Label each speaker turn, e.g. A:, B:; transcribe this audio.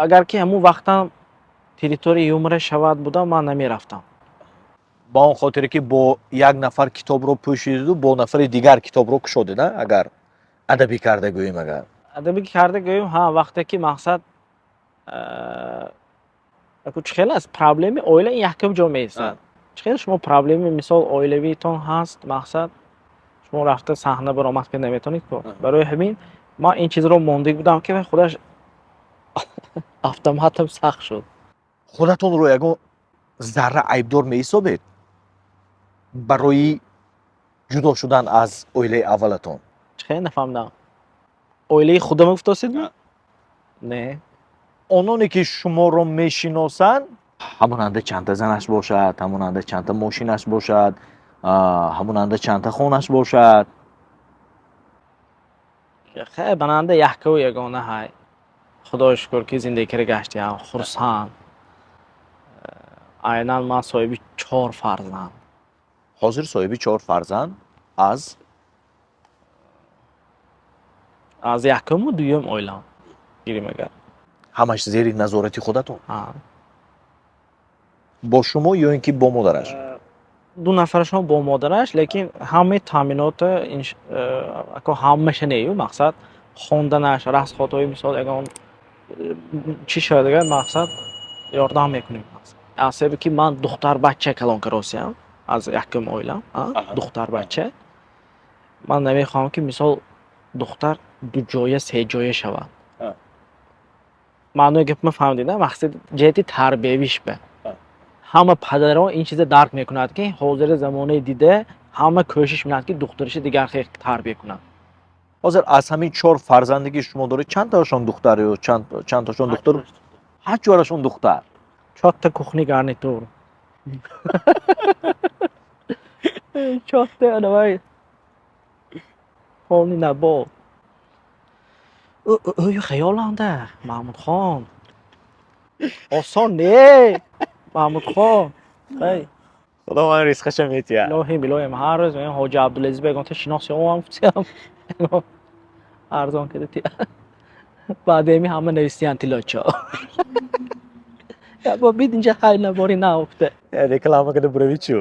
A: Агар ки ҳамун вақтам территорияи юмора шавад будам, ман намерафтам.
B: Ба он хотире, ки бо як нафар китобро пӯшиду бо нафари дигар китобро кушодед, а? Агар адабӣ карда гӯем агар.
A: Адабӣ карда гӯем, ҳа, вақте ки мақсад аку чӣ хел аст, проблеми оила ин якум ҷо меистад. Чӣ хел шумо проблеми, мисол, оилавиитон ҳаст, мақсад, шумо рафта саҳна баромад карда наметавонед ку. Барои ҳамин ман ин чизро мондик будам, ки худаш автоматом сахт шуд.
B: Худатонро ягон зарра айбдор меҳисобед барои ҷудо шудан аз оилаи аввалатон?
A: Чӣ хел, нафаҳмидам. Оилаи худама гуфтосидми? Не.
B: Ононе, ки шуморо мешиносанд, ҳамонанда чандта занаш бошад, ҳамонанда чандта мошинаш бошад, ҳамонанда чандта хонаш бошад.
A: Хе, бананда яккаву ягона ҳай. Худои шукр, ки зиндагиро гаштиам, хурсанд. Айнан ман соҳиби чор фарзанд.
B: Ҳозир соҳиби чор фарзанд аз
A: Аз якуму дуюм оилам гирим агар.
B: Ҳамаш зери назорати худатон?
A: Ҳа.
B: Бо шумо ё ин ки бо модараш?
A: Ду нафарашон бо модараш, лекин ҳамаи таъминота ако ҳамаша нею, мақсад, хонданаш, расходҳои, мисол, ягон чӣ шояд агар, мақсад, ёрдам мекунем. Аз сабаби ки ман духтарбача калон каросиям аз якум оилам, духтарбача. Ман намехоҳам, ки, мисол, духтар дуҷоя, сеҷоя шавад. Маънои гапма фаҳмидед, мақсад ҷиҳати тарбиявиш ба. Ҳама падарон ин чиза дарк мекунад, ки ҳозири замонаи дида ҳама кӯшиш мекунад, ки духтараша дигар хел тарбия кунад.
B: Ҳозир аз ҳамин чор фарзанде, ки шумо доред, чандтаашон духтар ё чандташон духтар? Ҳар чорашон духтар?
A: Чорта кухни гарнитур, чорта анавай полный набор. Ӯю хаёланда, Маҳмудхон, осон не, Маҳмудхон, ай.
B: Худо ман ризқаша метиҳад.
A: Илоҳим, илоҳим. Ҳар рӯз мегӯям, Ҳоҷи Абдулазиз ба ягонта шинос ёвам, гуфтиам, арзон када тия. Баъдеми ҳама навистиян тиллочо. Бо бид инҷа хай набори науфта.
B: Реклама када бурави чӯ.